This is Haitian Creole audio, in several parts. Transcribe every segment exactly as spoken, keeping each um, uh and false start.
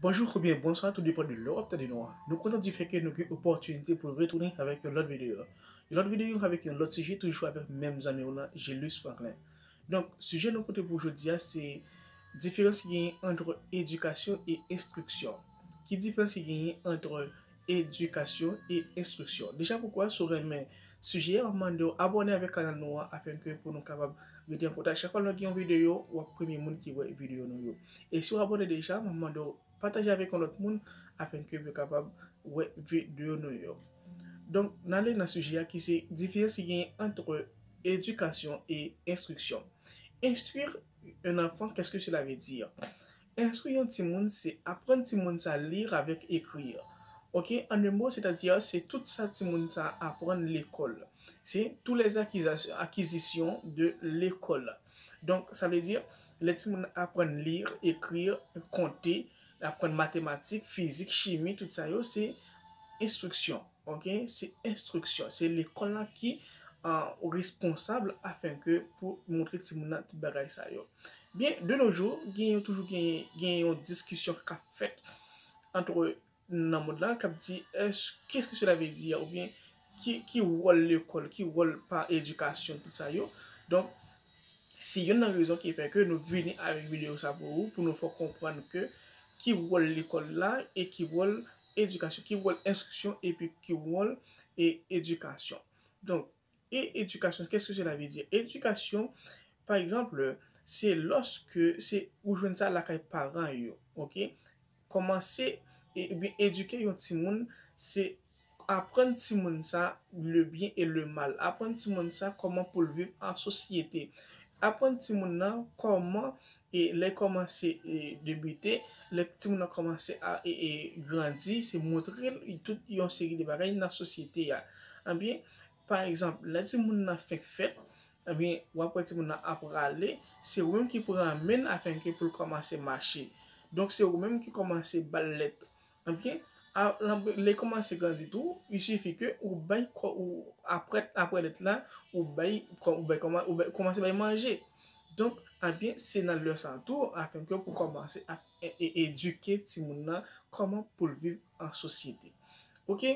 Bonjou oubyen bonswa, tou depann de lè w ap tande nou an. Nou kontan di fè ke nou gen opòtinite pou retounen avèk yon lòt videyo. Yon lòt videyo avèk yon lòt sijè, toujou avèk menm zanmi w lan, Gélus Franklin. Donk, sijè nou pote pou jodi a, se diferans ki genyen ant edikasyon e enstriksyon. Ki diferans ki genyen ant edikasyon e enstriksyon? Deja, poukwa, si w renmen sijè a, m ap mande w abòne avèk kanal nou an, afenke pou nou kapab rete an kontak. Chak fwa nou gen yon videyo, w ap premye moun ki wè videyo nou yo. E si w abòne deja, m ap mande w pataje avèk yon lòt moun, afenke yo kapab wè videyo nou yo. Donk, n ale nan sijè a ki se diferans ki genyen ant edikasyon e enstriksyon. Instruire un enfant, qu'est-ce que cela veut dire? Enstwi yon timoun, se aprann timoun sa lire avec écrire. Ok, en un mot, c'est-à-dire, se tout sa timoun sa aprann lekòl. Se tous les acquisitions de l'école. Donk, sa vle di, lè timoun aprann lire, écrire, konte, aprann matematik, fizik, chimi, tout sa yo, se enstriksyon. Ok, se enstriksyon. Se lekòl la ki uh, responsab afenke pou montre timoun nan tout bagay sa yo. Byen, de nos jours, gen yon toujou gen, gen yon diskisyon k ap fèt ant nan mond la k ap di, est-ce, qu'est-ce que cela veut dire, oubyen ki, ki wòl lekòl, ki wòl pa edikasyon, tout sa yo. Donk, se youn nan rezon ki fè ke nou vini avèk videyo sa pou ou, pou nou fè w konprann ke ki wòl lekòl la e ki wòl edikasyon, ki wòl enstriksyon epi ki wòl e edikasyon. Donk, e edikasyon, qu'est-ce que cela veut dire? Edikasyon, pa egzanp, se lòske se ou jwenn sa lakay paran yo, ok? Kòmanse e, ebyen, edike yon timoun, se aprann timoun sa le byen e le mal. Aprann timoun sa kòman pou l viv an sosyete. Aprann timoun nan kòman, e lè kòmanse e, debite, lè timoun nan kòmanse a e, e, grandi, se montre l tout yon seri de bagay nan sosyete a. Ebyen, pa egzanp, lè timoun nan fenk fèt, ebyen, w ap wè timoun nan ap rale, se ou menm ki pran men l afenke pou l kòmanse mache. Donk, se ou menm ki kòmanse ba l lèt. Ebyen, a, lè l kòmanse grandi tou, il suffit ke ou bay kò ou, apre, apre lèt la, ou bay, ou bay, kòman, ou bay, kòmanse bay manje. Donk, ebyen, se nan lè sa tou, afenke pou kòmanse ap e, e, edike timoun nan kòman pou l viv an sosyete. Ok?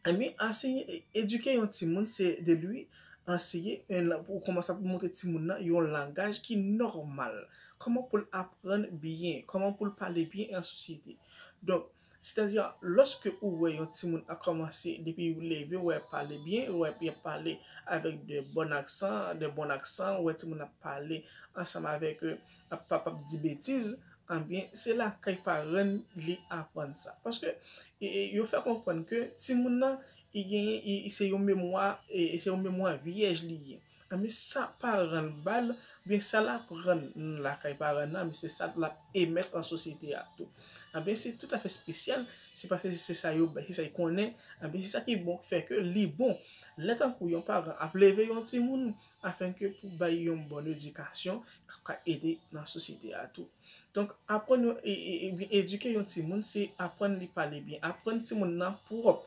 Ebyen, anseye, edike yon timoun, se de li anseye, pou kòmanse pou montre timoun nan yon langaj ki nòmal. Kòman pou l aprann byen, kòman pou l pale byen an sosyete. Donk, sètadi, lòske ou wè yon timoun ap kòmanse, depi leve, ou wè ap pale byen, ou wè ap pale avèk de bon aksan, de bon aksan, ou wè timoun ap pale ansanm avèk, ap, ap, ap di betiz, ebyen, se lakay paran li aprann sa. Paske e, e, yo fè konprann ke timoun nan, li genyen, li, se yon memwa, e, se yon memwa vyèj li ye. Ebyen, sa paran l ba l, byen sa l aprann lakay paran nan, men se sa l ap emèt an sosyete a tou. Ebyen, se toutafè espesyal, se paske se sa yo, se sa l konnen, ebyen, se sa ki bon, ki fè ke li bon. Lè tankou yon paran ap leve yon timoun, afenke pou bay yon bòn edikasyon k ap ka ede nan sosyete a tou. Donk, aprann yo, e, e, e, edike yon timoun, se aprann li pale byen, aprann timoun nan pwòp.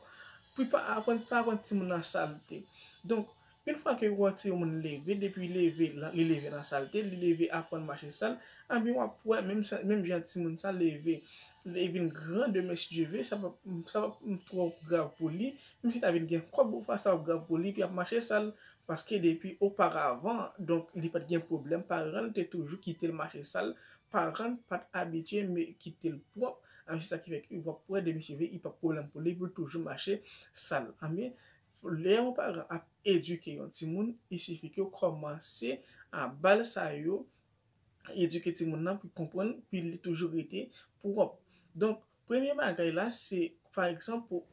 Pou pa aprann, pa aprann timoun nan salte. Donk, yon fwa ke yon timoun leve, depi li leve, li leve nan salte, li leve aprann mache sal, ebyen w ap wè, menm, menm jan timoun sa leve, li vin gran demen si Dye vle, sa p ap, sa p ap twò grav pou li, menm si ta vin gen kòb ou pa, sa p ap grav pou li, epi ap mache sal, paske depi oparavan, donk, li pa t gen pwoblèm, paran l te toujou kite l mache sal, paran l pa t abitye kite l pwòp, ebyen, se sa ki fè ke w ap wè demen si Dye vle, li p ap pwoblèm pou li, pou l toujou mache sal. Ebyen, lè yon paran ap edike yon timoun, il suffit ke w kòmanse a ba l sa yo, edike timoun nan pou l konprann, pou li toujou rete pwòp. Donk, premye bagay la, se, pa egzanp, pou,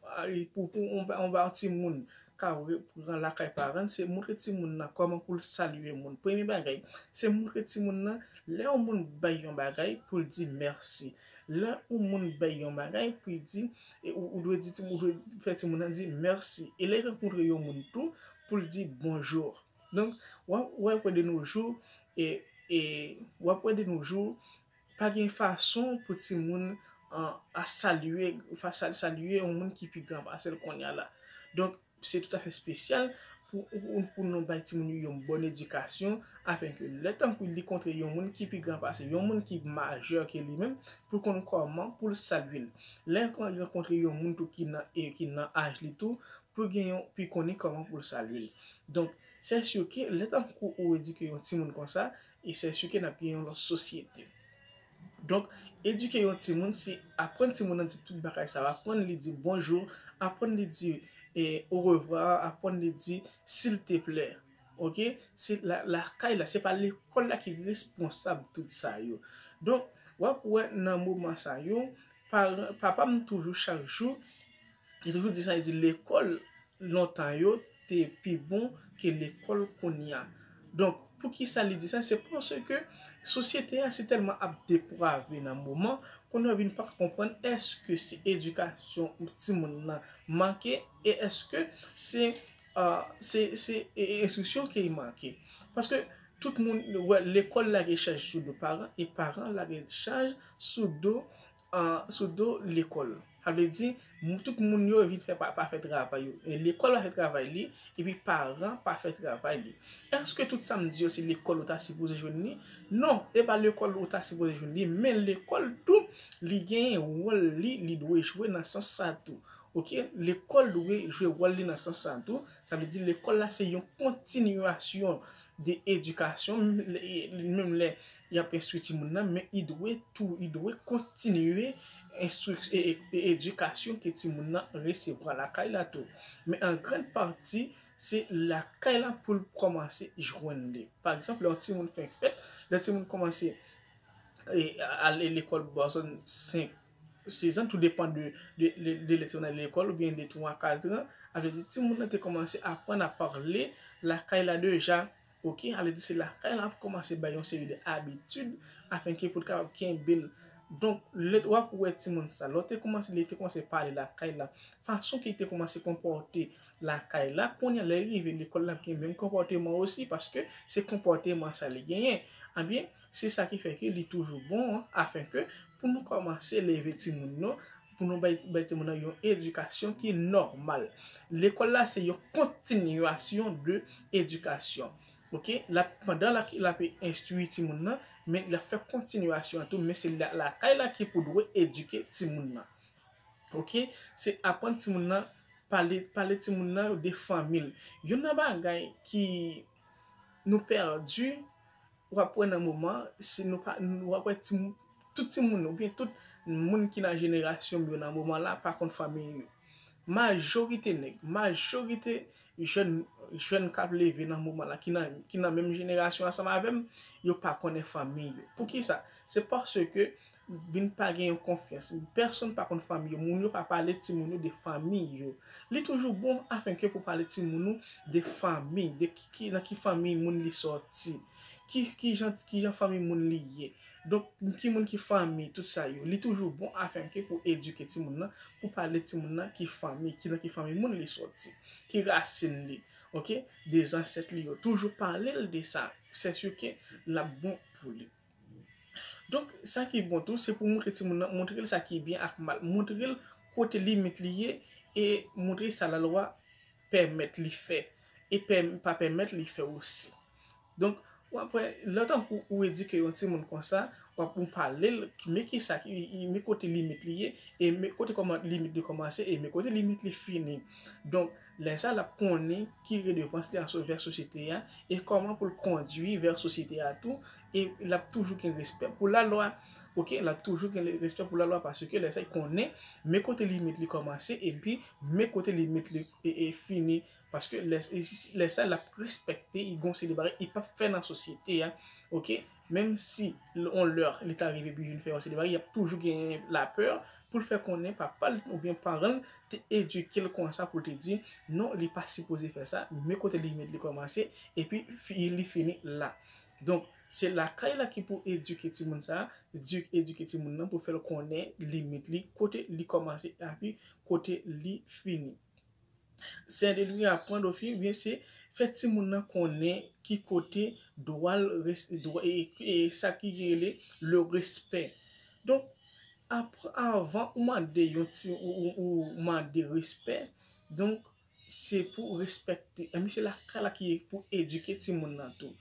pou, pou yon, yon, yon timoun ka reprann lakay paran l, se montre timoun nan kòman pou l salye moun. Premye bagay, se montre timoun nan, lè yon moun bay yon bagay, pou l di mèsi. Lè yon moun bay yon bagay, pou l di, e, ou, ou dwe di timoun, ou dwe fè timoun nan di mèsi. E lè l rankontre yon moun tou, pou l di bonjou. Donk, w ap, w ap wè de nos jours, e, e, w ap wè de nos jours, pa gen fason pou timoun, an, a salye, pa sal-, salye yon moun ki pi gran pase l kounye a la. Donk, se toutafè espesyal pou, pou, pou nou bay timoun yo yon bòn edikasyon, afenke lè tankou li kontre yon moun ki pi gran pase, yon moun ki majè ke li menm, pou l konn kòman pou l salye l. Lè l rankontre yon moun tou ki nan, e ki nan aj li tou, pou gen yon, pou l konnen kòman pou l salye l. Donk, se si ke lè tankou ou edike yon timoun konsa, e se si ke n ap gen yon lòt sosyete. Donk, edike yon timoun, se aprann timoun nan di tout bagay sa yo, aprann li di bonjou, aprann li di e, orevwa, aprann li di silteplè. Oke? Se la, lakay la, se pa lekòl la ki responsab tout sa yo. Donk, w ap wè nan moman sa yo, paran, papa m toujou chak jou, li toujou di sa, li di lekòl lontan yo te pi bon ke lekòl kounye a. Donk, poukisa li di sa? Se paske sosyete a si tèlman ap deprave nan moman, kounye a vin pa konprann èske se edikasyon ou timoun nan manke e èske se, ah, se, se e, e, enstriksyon ke li manke. Paske tout moun, wè, lekòl lage chaj sou do paran e paran lage chaj sou do, ah, sou do lekòl. Sa vle di, m- tout moun yo vin fè pa, pa fè travay yo. E lekòl pa fè travay li, epi paran pa fè travay li. Èske tout sa m di yo se lekòl ou ta sipoze jwenn li? Non, e pa lekòl ou ta sipoze jwenn li, men lekòl tou, li genyen wòl li, li dwe jwe nan sans sa tou. Oke? Lekòl dwe jwe wòl li nan sans sa tou. Sa vle di lekòl la se yon kontinyasyon de edikasyon, menm lè, menm lè y ap enstwi timoun nan, men li dwe tou, li dwe kontinye enstri, e, e, e, edikasyon ke timoun nan resevwa lakay la tou. Men an grann pati, se lakay la pou l kòmanse jwenn li. Pa egzanp, lè yon timoun fenk fèt, lè timoun kòmanse e, ale lekòl bò zòn senk, sez an, tou depann de, de, de, de lè timoun nan lekòl, oubyen de twa, kat an, sa vle di timoun nan te kòmanse aprann a pale lakay la deja. Oke, sa vle di se lakay la ap kòmanse bay yon seri de abitid afenke pou l kapab kenbe l. Donk, lè w ap wè timoun sa, lè w te kòmanse, lè te kòmanse pale lakay la, fason ke li te kòmanse konpòte lakay la, kounye a lè l rive lekòl, l ap gen menm konpòteman osi, paske se konpòteman sa li genyen. Ebyen, se sa ki fè ke li toujou bon, afenke pou nou kòmanse leve timoun nou, pou nou bay, bay timoun nan yon edikasyon ki nòmal. Lekòl la se yon kontinyasyon de edikasyon. Oke? L ap, pandan l ap, l ap enstwi timoun nan, men l ap fè kontinyasyon an tou, men se la, lakay la ki pou dwe edike timoun nan. Oke? Se aprann timoun nan, pale, pale timoun nan de fanmi l. Youn nan bagay ki nou pèdi, w ap wè nan moman, si nou pa, w ap wè timoun, tout timoun, oubyen tout moun ki nan jenerasyon m yo nan moman la, pa konn fanmi yo. Majorite nèg, majorite jèn, jèn k ap leve nan moman la, ki nan, ki nan menm jenerasyon ansanm avè m, yo pa konnen fanmi yo. Poukisa? Se paske vin pa gen yon konfyans. Pèsonn pa konn fanmi yo. Moun yo pa pale timoun yo de fanmi yo. Li toujou bon afenke pou pale timoun ou de fanmi, de ki, ki, nan ki fanmi moun li sòti, ki, ki jan, ki jan fanmi moun li ye. Donk, ki moun ki fanmi, tout sa yo. Li toujou bon afenke pou edike timoun nan, pou pale timoun nan ki fanmi, ki nan ki fanmi moun li sòti, ki rasin li. Oke? De zansèt li yo. Toujou pale l de sa. Se si ke l ap bon pou li. Donk, sa ki bon tou, se pou montre timoun nan, montre l sa ki byen ak mal. Montre l kote limit li ye e montre sa lalwa pèmèt li fè e pè, pa pèmèt li fè osi. Donk, w ap wè, lè tankou ou edike yon timoun konsa, w ap ou pale l, men ki sa ki, men kote limit li ye, e men kote kòman limit li kòmanse, e men kote limit li fini. Donk, lè sa, l ap konnen ki redevans li an vè sosyete a, e kòman pou l kondui vè sosyete a tou, e l ap toujou gen respè pou lalwa, oke, l ap toujou gen respè pou lalwa, paske lè sa, l konnen men kote limit li kòmanse, epi men kote limit li e, e fini, paske lè, lè sa, l ap respekte, li gon seri de bagay, li p ap fè nan sosyete a, oke, menm si on lè li ta rive pou vin fè yon seri de bagay, y ap toujou gen lapè pou l fè konnen papa l oubyen paran l te edike l konsa pou l te di, non, li pa sipoze fè sa, men kote limit li kòmanse, epi fi, li fini la. Donk, se lakay la ki pou edike timoun sa, di, edike timoun nan pou fè l konnen limit li, kote li kòmanse, epi kote li fini. Se de lui apprendre au fur, byen se fè timoun nan konnen ki kote dwa l res-, dwa, e, e sa ki rele le respè. Donk, ap-, avan ou mande yon ti, ou, ou, ou mande respè, donk, Se pou respekte. Ebyen, se lakay la ki pou edike timoun nan tou.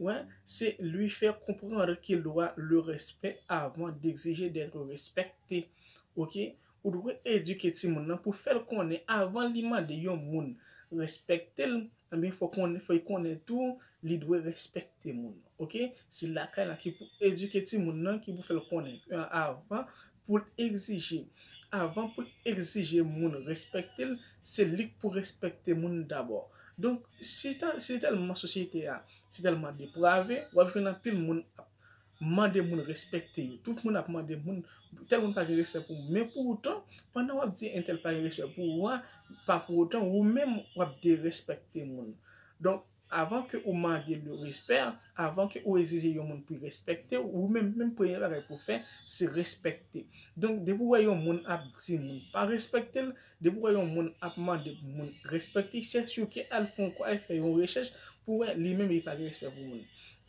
Ouais, c'est lui faire comprendre qu'il doit le respect avant d'exiger d'être respecté. Ok? Ou dwe edike timoun nan pou fè l konnen avan li mande yon moun respekte l, ebyen, fò konnen, fò l konnen tou, li dwe respekte moun. Ok? Se lakay la ki pou edike timoun nan, ki pou fè l konnen, euh, avan pou l egzije. Avan pou l egzije moun respekte l, se li k pou respekte moun dabò. Donk, si ta, si tèlman sosyete a, si tèlman deprave, w ap jwenn anpil moun ap mande moun respekte yo. Tout moun ap mande moun, tèl moun pa gen respè pou ou. Men poutan, pandan w ap di entèl pa gen respè pou ou a, pa pou otan, ou menm w ap derespekte moun. Donk, avan ke ou mande le respè, avan ke ou egzije yon moun pou l respekte w, ou menm, menm premye bagay pou w fè, se respekte. Donk, depi w wè yon moun ap di moun pa respekte l, depi w wè yon moun ap mande moun respekte, se si ke al fè yon, al fè yon rechèch pou wè li menm li pa gen respè pou moun.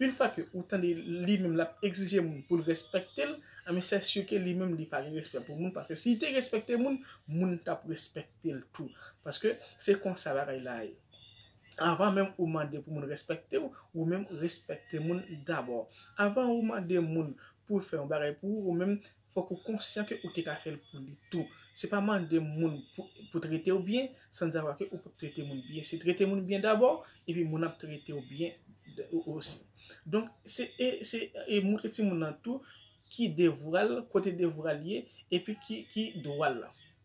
Yon fwa ke ou tande li menm l ap egzije moun pou l respekte l, ebyen, se si ke li menm li pa gen respè pou moun, paske si li te respekte moun, moun t ap respekte l tou. Paske se konsa bagay la ye. Avan menm ou mande pou moun respekte w, ou menm respekte moun dabò. Avan ou mande moun pou l fè yon bagay pou ou, ou menm fòk ou konsyan ke ou te ka fè l pou li tou. Se pa mande moun pou, pou trete w byen, san zavwa ke ou p ap trete moun byen. Se trete moun byen dabò, epi moun ap trete w byen de, ou, osi. Donk, se, e, se, e montre timoun nan tou ki devwa l, kote devwa l ye, epi ki, ki dwa l.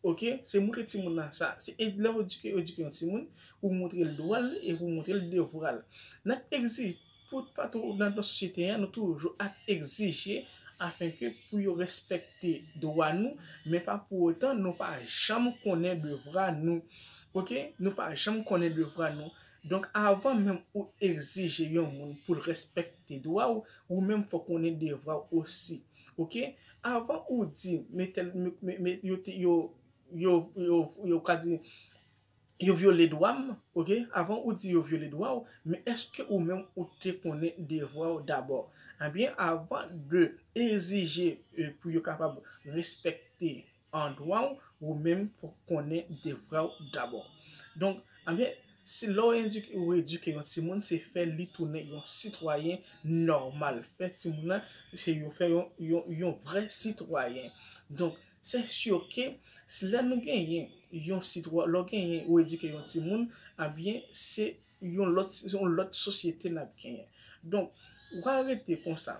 Ok? Se montre timoun nan sa. Se ed-, lè w edike, edike yon timoun, ou montre l dwa l e ou montre l devwa l. N ap egzije, pou pa tou, nan, nan sosyete a, nou toujou ap egzije afenke pou yo respekte dwa nou, men pa pou otan nou pa janm konnen devwa nou. Ok? Nou pa janm konnen devwa nou. Donk, avan menm ou egzije yon moun pou l respekte dwa w, ou menm fò konnen devwa w osi. Ok? Avan ou di, men tèl, men, men, men, yo te, yo, yo, yo, yo ka di, yo vyole dwa m, ok? Avan ou di yo vyole dwa w, men èske ou menm ou te konnen devwa w dabò? Ebyen, avan de egzije, e, pou yo kapab respekte an dwa w, ou menm fò konnen devwa w dabò. Donk, ebyen, si lè w edike, ou edike yon timoun, se fè li tounen yon sitwayen nòmal. Fè timoun nan, se yo fè yon, yon, yon vrè sitwayen. Donk, se si ke si lè nou genyen yon sitwa-, lè w genyen, ou edike yon timoun, ebyen, se yon lòt, se yon lòt sosyete n ap genyen. Donk, ou ka rete konsa.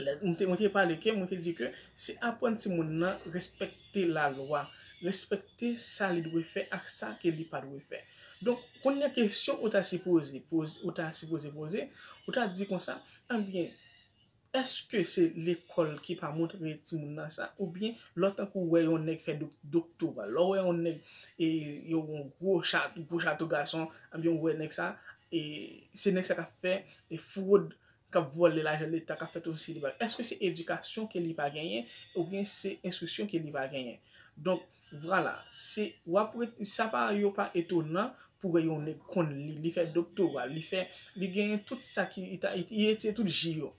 Lè, mwen te, mwen te pale ke, mwen te di ke se aprann timoun nan respekte lalwa, respekte sa li dwe fè ak sa ke li pa dwe fè. Donk, kounye a kesyon ou ta sipoze poze, ou ta sipoze poze, ou ta di konsa, ebyen, èske se lekòl ki pa montre timoun nan sa, oubyen lè w tankou wè yon nèg fè dok-, doktora, lè w wè yon nèg, e, yon gwo cha-, gwo chato gason, ebyen, ou wè nèg sa, e, se nèg sa k ap fè, e, fwod, k ap vòlè lajan leta, k ap fè tout seri de bagay. Èske se edikasyon ke li pa genyen, oubyen se enstriksyon ke li pa genyen? Donk, vwala, se, w ap ret-, sa pa, yo pa etonan pou wè yon nèg konn li, li fè doktora, li fè, li genyen tout sa ki, li ta, li etidye tout ji yo.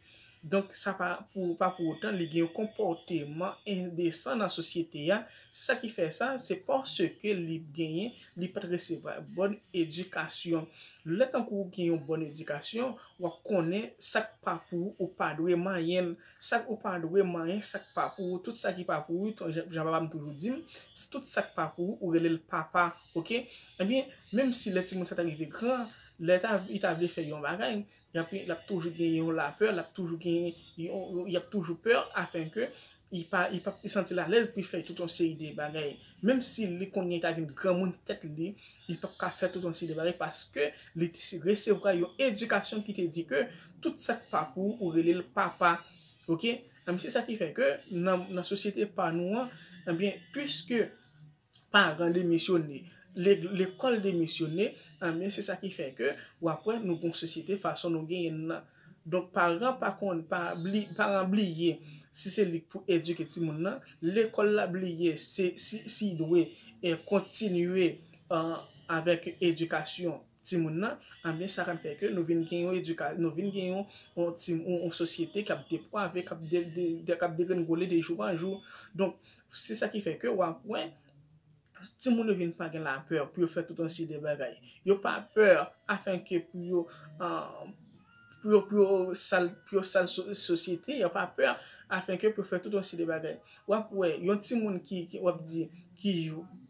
Donk, sa pa pou, pa pou otan li gen yon konpòteman endesan nan sosyete a. Se sa ki fè sa, se paske li genyen, li pa t resevwa bòn edikasyon. Lè tankou w gen yon bòn edikasyon, w ap konnen sa k pa pou ou, ou pa dwe manyen l. Sa k ou pa dwe manyen, sa k pa pou ou, tout sa ki pa pou ou, jan, jan papa m toujou di m, tout sa k pa pou ou, ou rele l papa, ok? Ebyen, menm si lè timoun sa ta rive gran, lè ta, li ta vle fè yon bagay, y ap, l ap toujou gen yon lapè, l ap toujou gen yon, y ap toujou pè afenke li pa, li pa, li santi l alèz pou l fè tout yon seri de bagay. Menm si li konnen li ta vin granmoun tèt li, li p ap ka fè tout yon seri de bagay paske li te resevwa yon edikasyon ki te di ke tout sa k pa pou ou, ou rele l papa. Ok? Anben, se sa ki fè ke nan, nan sosyete pa nou an, anben, piske paran demisyone, le-, lekòl demisyone, anben, se sa ki fè ke w ap wè nou gon sosyete fason nou genyen l nan. Donk, paran pa konn, pa bli-, paran bliye si se li k pou edike timoun nan, lekòl la bliye se, si, si dwe, eh, kontinye, eh, avèk edikasyon timoun nan, anben, sa ka fè ke nou vin gen yon edika-, nou vin gen yon, yon ti-, yon, yon sosyete k ap deprave, k ap de-, de-, de-, k ap degrengole de jou an jou. Donk, se sa ki fè ke w ap wè, Timoun yo vin pa gen lapè pou yo fè tout yon seri de bagay. Yo pa pè afenke pou yo, euh, pou yo, pou yo sal, pou yo sal so-, sosyete, yo pa pè afenke pou yo fè tout yon seri de bagay. W ap wè, yon timoun ki, ki, w ap di, ki,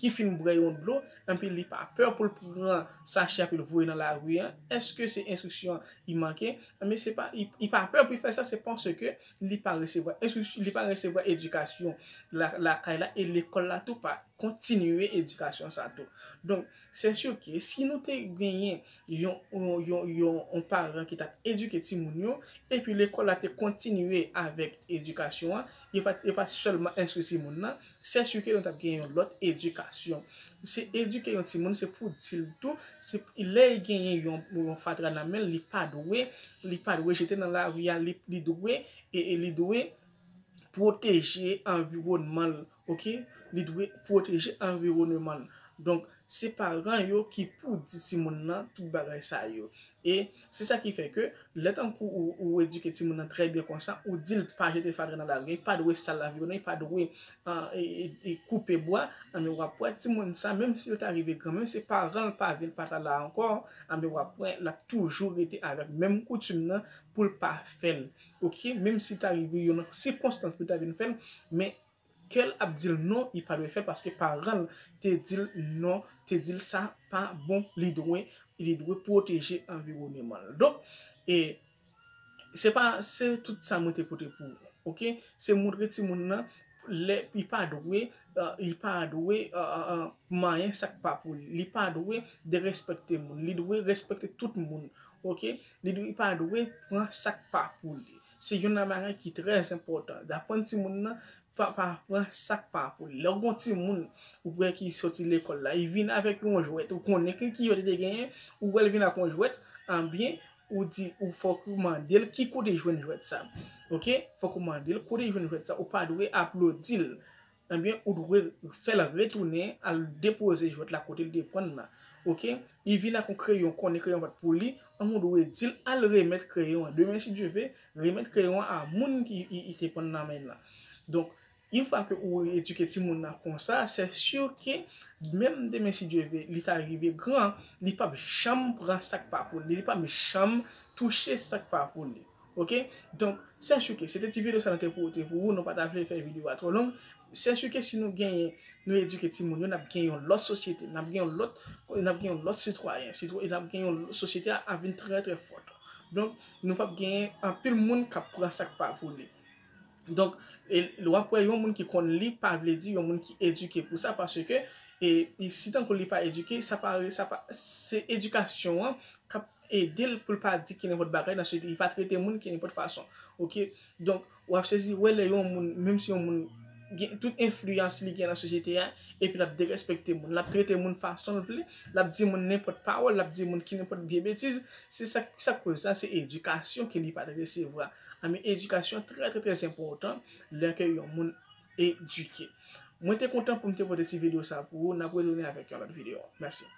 ki fin bwè yon dlo, epi li pa pè pou l pran sachè pou l voye nan lari a, èske se enstriksyon li manke? Men se pa, li, li pa pè pou l fè sa, se paske li pa resevwa enstriksyon, li pa resevwa edikasyon la, lakay la, e lekòl la tou pa kontinye edikasyon sa tou. Donk, se si ke si nou te genyen yon, yon, yon, yon, yon paran ki t ap edike timoun yo, epi lekòl la te kontinye avèk edikasyon an, yo pa, yo pa sèlman enstwi timoun nan, se si ke nou t ap genyen yon lòt edikasyon. Se edike yon timoun, se pou di l tou, se lè l genyen yon, yon fatra nan men l, li pa dwe, li pa dwe jete nan lari a, li, li dwe, e, e li dwe pwoteje anviwònman l, oke? Li dwe pwoteje anviwònman l. Donk, se paran yo ki pou di timoun nan tout bagay sa yo. E se sa ki fè ke, lè tankou ou, ou edike timoun nan trè byen konsa, ou di l pa jete fatra nan lari, li pa dwe sal anviwònman, li pa dwe, ah, e, e, e koupe bwa, anben w ap wè timoun sa, menm si l ta rive gran, menm si paran l pa vin pa ta la ankò, anben w ap wè l ap toujou rete avèk menm koutim nan pou l pa fè l. Oke, menm si ta rive yon sikonstans pou ta vin fè l, men kè l ap di l non, li pa dwe fè l paske paran l te di l non, te di l sa pa bon, li dwe, li dwe pwoteje anviwònman l. Donk, e, se pa, se tout sa mwen te pote pou ou, oke? Se montre timoun nan, lè, li pa dwe, euh, li pa dwe, euh, euh, euh, manyen sa k pa pou li. Li pa dwe derespekte moun. Li dwe respekte tout moun, oke? Li dwe, li pa dwe pran sa k pa pou li. Se youn nan bagay ki trè enpòtan. Aprann timoun nan pa, pa pran sa k pa pou li. Lè w gen yon timoun, ou wè ki soti lekòl la, li vin avèk yon jwèt, ou konnen ki, ki jwèt li te genyen, ou wè l vin ak yon jwèt, anben, ou di, ou fòk ou mande l ki kote l jwenn jwèt sa. Oke? Fòk ou mande l kote l jwenn jwèt sa. Ou pa dwe aplodi l. Anben, ou dwe fè l retounen al depoze jwèt la kote l te pran l la. Oke? Li vin ak yon kreyon, konnen kreyon pa t pou li, anben, ou dwe di l al remèt kreyon an. Demen, si Dye ve, remèt kreyon an a moun ki, ki, ki te pran l nan men l la. Donk, yon fwa ke ou edike timoun nan konsa, se si ke menm demen, si Dye ve, li ta rive gran, li p ap janm pran sa k pa pou li, li p ap janm touche sa k pa pou li. Oke? Donk, se si ke se te ti videyo sa nou te pote pou ou, nou pa ta vle fè videyo a twò long. Se si ke si nou genyen, nou edike timoun yo, n ap gen yon lòt sosyete, n ap gen yon lòt, n ap gen yon lòt sitwayen, sitwa-, n ap gen yon sosyete a, a vin trè, trè fòt. Donk, nou p ap genyen anpil moun k ap pran sa k pa pou li. Donk, e, w ap wè yon moun ki konn li, pa vle di yon moun ki edike pou sa, paske, e, e si tankou li pa edike, sa pa, sa pa, se edikasyon an k ap ede l pou l pa di ki nenpòt bagay nan sosyete, li pa trete moun ki nenpòt fason. Oke? Donk, w ap sezi wè lè yon moun, menm si yon moun gen tout enfliyans li gen nan sosyete a, epi l ap derespekte moun, l ap trete moun fason l vle, l ap di moun nenpòt pawòl, l ap di moun ki nenpòt vye betiz, se sa, sa k koz sa, se edikasyon ke li pa t resevwa. Anben, edikasyon trè, trè, trè enpòtan lè ke yon moun edike. Mwen te kontan pou m te pote ti videyo sa pou ou. N ap retounen avèk yon lòt videyo. Mèsi.